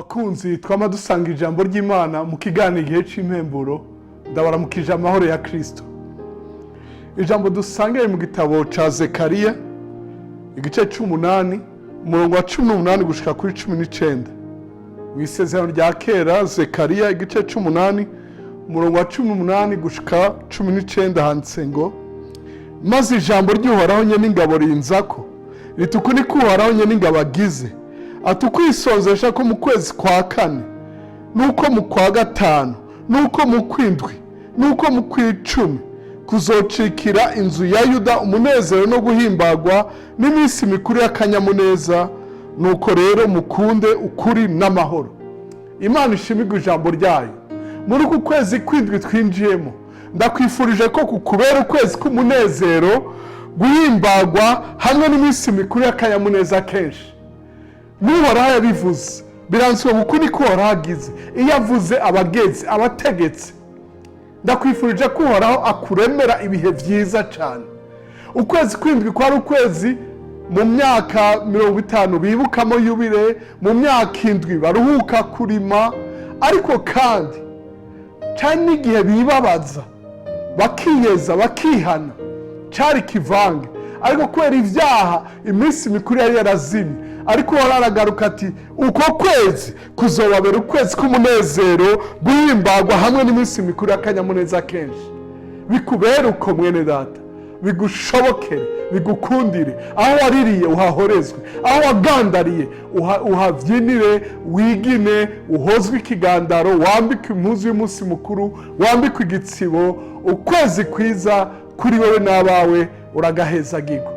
Bakunzi twama dusanga ijambo ry'Imana mu kiganiro Igihe cy'Impemburo, ndabaramukije amahoro ya Kristo. Ijambo dusangiye mu gitabo ca Zekariya, igice c'umunani, umurongo wa 18 gushika kuri 19. Mu Isezerano rya Kera, Zekariya igice c'umunani, umurongo wa 18 gushika 19, handitse ngo: "Maze ijambo ry'Uhoraho Nyen'ingabo rinzako riti: 'Uku niko Uhoraho Nyen'ingabo agize ati: Ukwisonzesha ko mu kwezi kwa kane, nuko mu kwa gatanu, nuko mu kwindwi, nuko mu kw'icumi kuzocikira inzu ya Yuda umunezero no guhimbagwa n'iminsi mikuru y'akanyamuneza. Nuko rero mukunde ukuri n'amahoro.'" Imana ishimirwe ijambo ryayo. Muri uku kwezi kwindwi twinjiyemo, ndakwifurije ko kukubera ukwezi k'umunezero, guhimbagwa hamwe n'iminsi mikuru y'akanyamuneza kenshi. N'Uhoraho yabivuze, biranditswe ngo: "Uku niko Uhoraho agize." Iyo avuze, abageze abategetse. Ndakwifurije ko Uhoraho akuremera ibihe byiza cyane. Ukwezi kwindwi kwari ukwezi mu myaka 50 bibukamo yubile, mu myaka 7 baruhuka kurima, ariko kandi cyari n'igihe bibabaza, bakiyeza, bakihana. Cyari kivange, ariko kubera ibyaha iminsi mikuru yari yarazimye. Ariko Uhoraho aragaruka ati: "Uko kwezi kuzobabera ukwezi k'umunezero, guhimbagwa hamwe n'iminsi mikuru y'akanyamuneza kenshi." Bikubere uko, mwene data, bigushobokere, bigukundire. Aho waririye uhahorezwe, aho wagandariye uhabyinire, wigine, uhozwe ikigandaro, wambike impuzu y'umunsi mukuru, wambike igitsibo. Ukwezi kwiza kuri wowe n'abawe, uragahezagirwa.